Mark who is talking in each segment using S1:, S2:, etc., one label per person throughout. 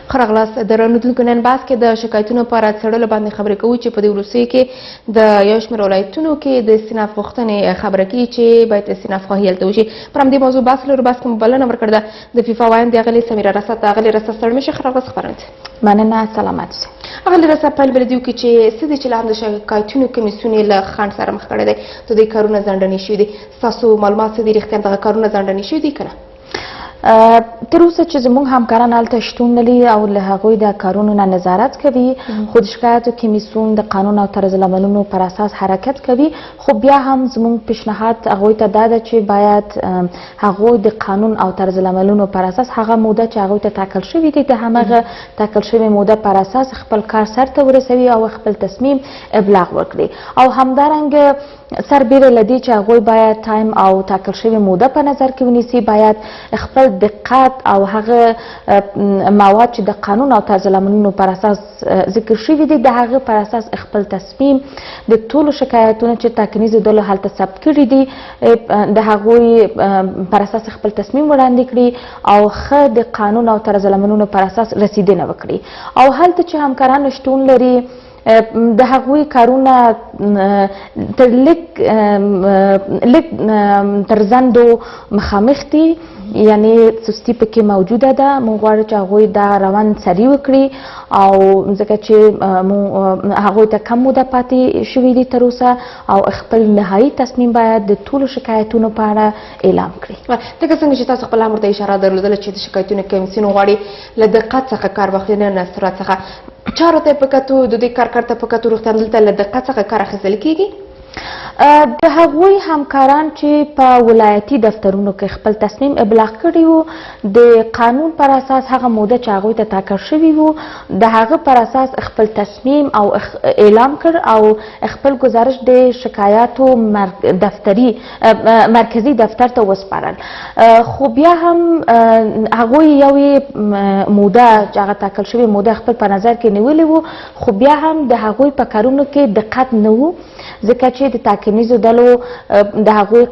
S1: ښه راغلاست. د رانودونکو نن بحث کې د شکایتونو په راڅېړلو باندې خبرې کوو چې په دې وروستیو کې د یو شمېر ولایتونو کې د استیناف غوښتنې خبره کېږي چې باید استیناف خواهي هلته وشي. پر همدې موضوع بحث لرو. بحث کې مو بلنه ورکړې ده د فیفا ویاندې اغلې سمیرا رسا ته. اغلې رسا، ستړې مه شئ، ښه راغلاست خپرونې ته.
S2: مننه، سلامت اوسئ.
S1: اغلې رسا، پیل به له دې وکړي چې څه دي چې لا هم د شکایتونو کمیسیون یې له خنډ سره مخ کړی دی، د دوی کارونه ځنډني شوي دي، ستاسو معلومات څه دي؟ رښتیا هم دغه کارونه ځنډني شوي دي که نه؟
S2: تر اوسه چې زموږ همکاران هلته شتون لري او له هغوی د کارونو نه نظارت کوي، خو د شکایاتو کمیسیون د قانون او طرز العملونو پر اساس حرکت کوي. خو بیا هم زموږ پیشنهاد هغوی ته دا ده چې باید هغوی د قانون او طرز العملونو پر اساس هغه موده چې هغوی ته ټاکل شوې دي، د همغه ټاکل شوې موده پر اساس خپل کار سرته ورسوي او خپل تصمیم ابلاغ وکړي. او همدارنګه سربېره له دې چې هغوی باید time او ټاکل شوې موده په نظر کې ونیسي، باید خپل دقت او هغه مواد چې د قانون او طرز العملونو پر اساس ذکر شوي دي، د هغه پر اساس خپل تصمیم د ټولو شکایتونو چې ټاکنیزو ډلو هلته ثبت کړي دي، د هغوی پر اساس خپل تصمیم وړاندې کړي او ښه د قانون او طرز العملونو پر اساس رسیدنه وکړي. او هلته چې همکاران شتون لري، د هغوی کارونه تر لږ لږ تر ځندو مخامخ دي، یعنی سستی پکې موجوده ده. مونږ غواړو چې هغوی دا روان سریع وکړي او ځکه چې مونږ هغوی ته کم موده پاتې شوي دي تر اوسه او خپل نهایي تصمیم باید د ټولو شکایتونو په اړه اعلام کړي.
S1: لکه څنګه چې تاسو خپل امر ته اشاره درلودله چې د شکایتونو کمیسیون غواړي له دقت څخه کار واخلي، نه سرعت څخه. چارو ته په کتو، د دوی کار ته په کتو، رښتیا هم دلته له دقت څخه کار اخیستل کېږي؟
S2: د هغوی همکاران چې په ولایتي دفترونو کې خپل تصمیم ابلاغ کړي وو، د قانون پر اساس هغه موده چې هغوی ته ټاکل شوي وو، د هغه پر اساس خپل تصمیم او اعلام کړ او خپل ګزارش د شکایاتو دفتري مرکزي دفتر ته وسپارل. خو بیا هم هغوی یوې موده چې هغه ټاکل شوې موده خپل په نظر کې نیولې وو، خو بیا هم د هغوی په کارونو کې دقت نه وو، ځکه چې د ټاکنیزو ډلو د هغوی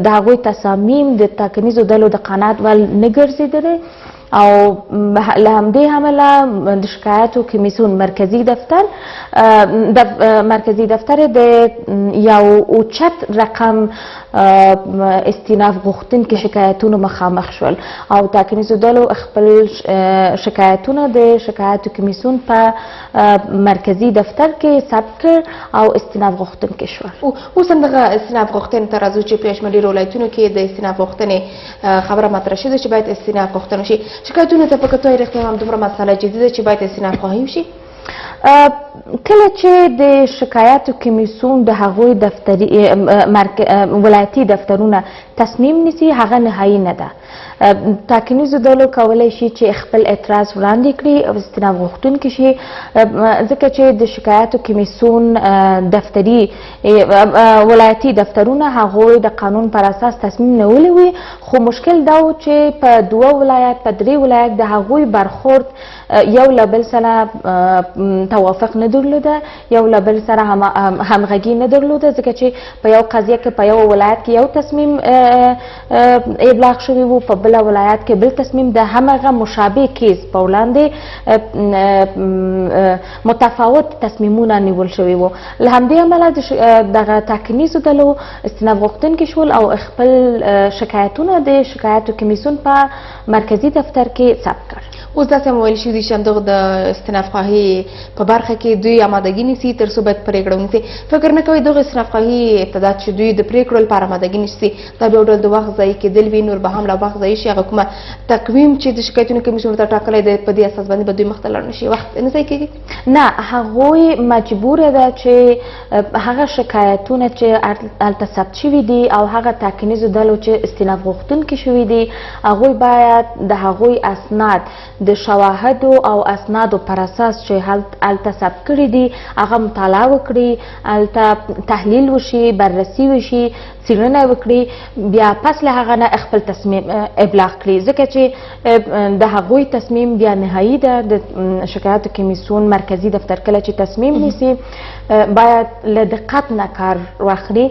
S2: د هغوی تصامیم د ټاکنیزو ډلو د قناعت وړ نه ګرځېدلی. او له همدې امله د شکایاتو کمیسیون مرکزي دفتر د یو اوچت رقم استیناف غوښتونکي شکایتونو مخامخ شول او ټاکنیزو ډلو خپل شکایتونه د شکایاتو کمیسیون په مرکزي دفتر کې ثبت کړ او استیناف غوښتونکي شول.
S1: اوس هم دغه استیناف غوښتنې ته راځو چې په یو شمېر ډېرو ولایتونو کې د استیناف غوښتنې خبره مطرح شوې ده چې باید استیناف غوښتنه وشي. شکایتونو ته په کتو یې رښتیا هم دومره مسله جدي ده چې باید استیناف خواهي وشي؟
S2: کله چې د شکایاتو کمیسیون د هغوی دفتري ولایتي دفترونه تصمیم نیسي، هغه نهایی نه ده. ټاکنیزو ډلو کولی شي چې خپل اعتراض وړاندې کړي او استیناف غوښتونکي شي، ځکه چې د شکایاتو کمیسیون دفتري ولایتي دفترونه هغوی د قانون پر اساس تصمیم نیولی وي. خو مشکل دا و چې په دوه ولایت، په درې ولایت د هغوی برخورد یو له بل سره توافق نه درلوده، یو له بل سره همغږي نه درلوده، ځکه چې په یو قضیه کې په یو ولایت کې یو تصمیم ابلاغ شوی وو، په بل ولایت کې بل تصمیم، د همغه مشابه case په وړاندې متفاوت تصمیمونه نیول شوي وو. له همدې امله دغه ټاکنیزو ډلو استیناف غوښتونکي شول او خپل شکایتونه د شکایاتو کمیسیون په مرکزي دفتر کې ثبت کړ.
S1: اوس داسې هم ویل شوي دي چې همدغه د استیناف خواهي په برخه کې دوی آمادګي نیسي تر څو باید پرېکړه ونیسي. فکر نه کوي دغه استیناف خواهي ابتدا چې دوی د پرېکړو لپاره آمادګي نیسي، دا به یو ډول د وخت ضایع کېدل وي، نور به هم لا وخت ضایع شي؟ هغه کومه تقویم چې د شکایتونو کمیسیون ورته ټاکلی دی، په دې اساس باندې به دوی مخته لاړ نه شي؟ وخت نه ضایع کېږي؟
S2: نه، هغوی مجبوره ده چې هغه شکایتونه چې هلته ثبت شوي دي او هغه ټاکنیزو ډلو چې استیناف غوښتونکي شوي دي، هغوی باید د هغوی اسناد د شواهدو او اسنادو پر اساس چې هلته ثبت کړي دي، هغه مطالعه وکړي، هلته تحلیل وشي، بررسي وشي، څېړنه وکړي، بیا پس له هغه نه خپل تصمیم ابلاغ کړي، ځکه چې د هغوی تصمیم بیا نهایی ده. د شکایاتو کمیسیون مرکزي دفتر کله چې تصمیم نیسي، باید له دقت نه کار واخلي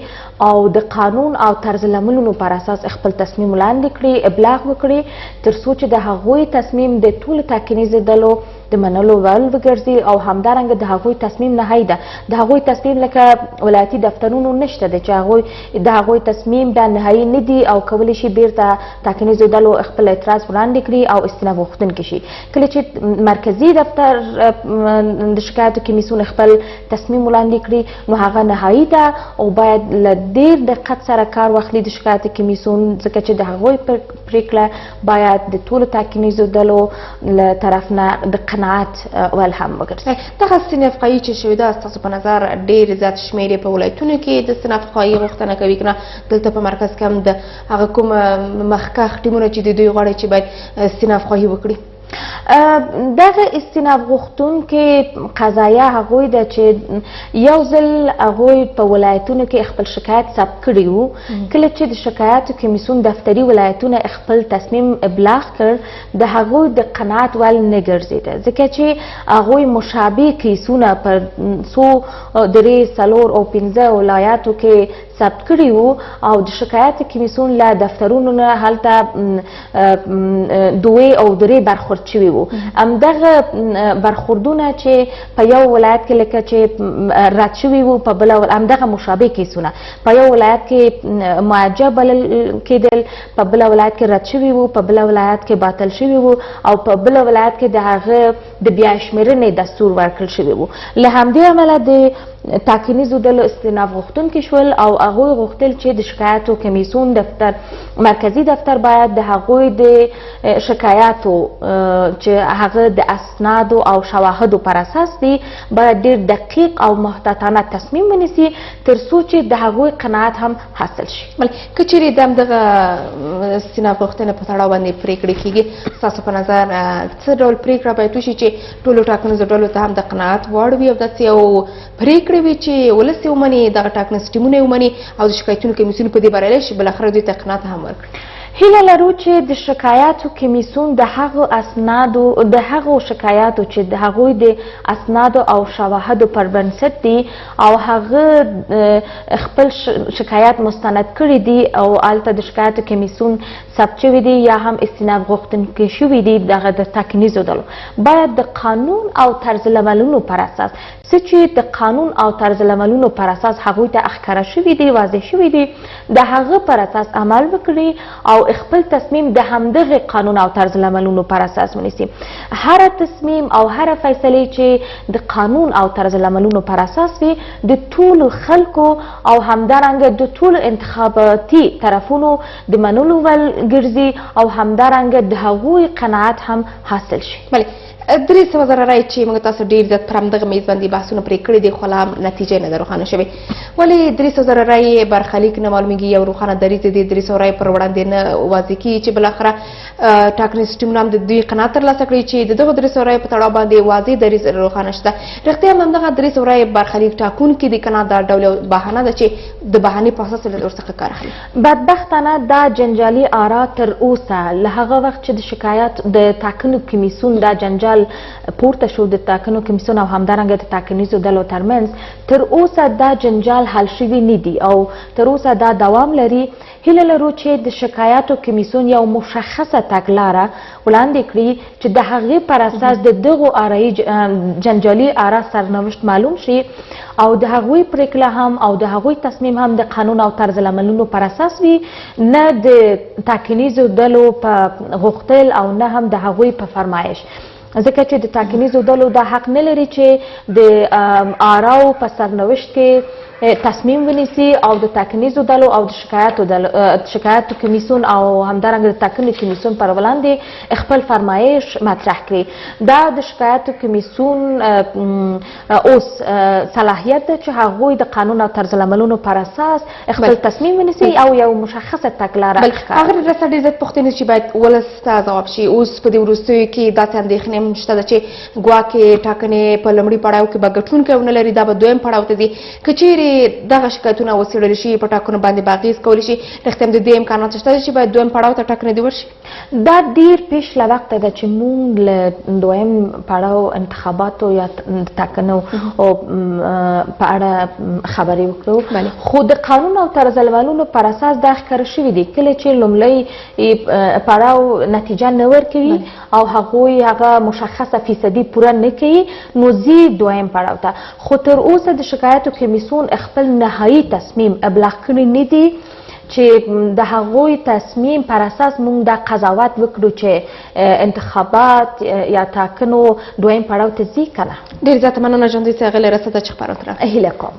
S2: او د قانون او طرز العملونو پر اساس خپل تصمیم وړاندې کړي، ابلاغ وکړي، تر څو چې د هغوی تصمیم د ټولو ټاکنیزو ډلو د منلو وړ وګرځي او همدارنګه د هغوی تصمیم نهایی ده. د هغوی تصمیم لکه ولایتي دفترونو نشته دی چې هغوی د هغوی تصمیم بیا نهایی نه دي او کولی شي بیرته ټاکنیزو ډلو خپل اعتراض وړاندې کړي او استیناف غوښتونکي شي. کله چې مرکزي دفتر د شکایاتو کمیسیون خپل تصمیم وړاندې کړي نو هغه نهایی ده او باید له ډیر دقت سره کار واخلي د شکایاتو کمیسیون، ځکه چې د هغوی پرېکړه باید د ټولو ټاکنیزو ډلو له طرف نه د قناعت ول هم وګرځي.
S1: دغه استیناف خواهي چې شوې ده، ستاسو په نظر ډېر زیات شمېر یې په ولایتونو کې د استیناف خواهي غوښتنه کوي که نه دلته په مرکز کې هم د هغه کوم مخکښ ټیمونه چې د دوی غواړي چې باید استیناف خواهي وکړي؟
S2: دغه استیناف غوښتونکي قضایا هغوی ده چې یو ځل هغوی په ولایتونو کې خپل شکایت ثبت کړي وو. کله چې د شکایاتو کمیسیون دفتري ولایتونه خپل تصمیم ابلاغ کړ، د هغوی د قناعت ول نه ګرځېده، ځکه چې هغوی مشابه کیسونه پر څو 3، 4 او 5 ولایاتو کې ثبت کړي وو او د شکایت کمیسیون له دفترونو نه هلته 2 او 3 برخورد شوي وو. همدغه برخوردونه چې په یو ولایت کې لکه چې رد شوي وو، په بل همدغه مشابه کیسونه په یو ولایت کې موجه بلل کېدل، په بل ولایت کې رد شوي وو، په بل ولایت کې باطل شوي وو او په بل ولایت کې د هغه د بیا شمېرنې دستور ورکړل شوي وو. له همدې امله د ټاکنیزو ډلو استیناف غوښتونکي شول او هغوی غوښتل چې د شکایاتو کمیسیون دفتر مرکزي دفتر باید د هغوی د شکایاتو چې هغه د اسنادو او شواهدو پر اساس دي باید ډیر دقیق او محتاطانه تصمیم ونیسي تر څو چې د هغوی قناعت هم حاصل شي.
S1: بله، که چیرې د همدغه استیناف غوښتنې په تړاو باندې پرېکړې کېږي، ستاسو په نظر څه ډول پرېکړه باید وشي چې ټولو ټاکنیزو ډلو ته هم د قناعت وړ وي او داسې یو پرېکړې وي چې ولس یې ومني، دغه ټاکنیز ټیمونه یې ومني او د شکایتونو کمیسیون په دې بریالی شي بالاخره دوی ته قناعت هم ورکړي؟
S2: هیله لرو چې د شکایاتو کمیسیون د هغو اسنادو د هغو شکایاتو چې د هغوی د اسنادو او شواهدو پر بنسټ دي او هغه خپل شکایات مستند کړي دي او هلته د شکایاتو کمیسیون ثبت شوي دي یا هم استیناف غوښتونکي شوي دي، دغه د ټاکنیزو ډلو باید د قانون او طرز العملونو پر اساس څه چې د قانون او طرز العملونو پر اساس هغوی ته ښکاره شوي دي، واضح شوي دي، د هغه پر اساس عمل وکړي او خپل تصمیم د همدغه قانون او طرز العملونو پر اساس ونیسي. هر تصمیم او هر فیصلې چې د قانون او طرز العملونو پر اساس وي د ټولو خلکو او همدارنګه د ټولو انتخاباتي طرفونو د منلو وړ ګرځي او همدارنګه د هغوی قناعت هم حاصل شي.
S1: بله، 300,000 رایې چې موږ تاسو ډېر زیات پر همدغه میز باندې بحثونه پرې کړي دي خو لا هم نتیجه نه ده روښانه شوې. ولې 300,000 رایې برخلیک نه معلومیږي، یو روښانه دریځ د 300 رایې پر وړاندې نه واضح کېږي چې بالاخره ټاکنیز ټیمونه هم د دوی قناعت ترلاسه کړي چې د دغو 300 رایې په تړاو باندې واضح دریځ روښانه شته. رښتیا هم همدغه 300 رایې برخلیک ټاکونکي دي که نه دا ډول یو بهانه ده چې د بهانې په اساس ورڅخه کار اخلي؟
S2: بدبختانه دا جنجالي آرا تر اوسه له هغه وخت چې د شکایات د ټاکنو کمیسیون دا جنجال پورته شو، د ټاکنو کمیسیون او همدارنګه د ټاکنیزو ډلو ترمنځ تر اوسه دا جنجال حل شوی نه دی او تر اوسه دا دوام لري. هیله لرو چې د شکایاتو کمیسیون یو مشخصه تګلاره وړاندې کړي چې د هغې پر اساس د دغو آرایي جنجالي آرا سرنوشت معلوم شي او د هغوی پرېکړه هم او د هغوی تصمیم هم د قانون او طرز العملونو پر اساس وي، نه د ټاکنیزو ډلو په غوښتل او نه هم د هغوی په فرمایش. ځکه چې د ټاکنیزو ډلو دا حق نه لري چې د آراو په سرنوشت کې تصمیم ونیسي او د ټاکنیزو ډلو او د شکایاتو کمیسیون او همدارنګه د ټاکنو کمیسیون پر وړاندې خپل فرمایش مطرح کړي. دا د شکایاتو کمیسیون اوس صلاحیت ده چې هغوی د قانون او طرز العملونو پر اساس خپل تصمیم ونیسي او یو مشخصه تګلاره ښکاره
S1: هغه رسه ډېر زیات پوښتنې چې باید ولس ته ځواب شي. اوس په دې وروستیو کې داسې اندېښنې هم شته ده چې ګواکې ټاکنې په لومړي پړاو کې به ګټونکی ونه لري، دا به دویم پړاو ته ځي. که چیرې چې دغه شکایتونه وڅېړل شي، په ټاکنو باندې به اغېز کولی شي؟ رښتیا هم د دې امکانات شته چې باید دویم پړاو ته ټاکنې دې ورشي؟
S2: دا ډیر پیش له وخته ده چې مونږ له دویم پړاو انتخاباتو یا ټاکنو په اړه خبرې وکړو. خو د قانون او طرزالعملونو پر اساس دا ښکاره شوي دي، کله چې لومړی پړاو نتیجه نه ورکوي او هغوی هغه مشخصه فیصدي پوره نه کوي، نو ځي دویم پړاو ته. خو تر اوسه د شکایاتو کمیسیون خپل نهایي تصمیم ابلاغ کړی نه دی چې د هغوی تصمیم پر اساس مونږ دا قضاوت وکړو چې انتخابات یا ټاکنو دویم پړاو ته ځي که نه.
S1: ډېر زیاته مننه ژوندۍ سه غلې رسده چې خپرونه
S2: هیله کوم.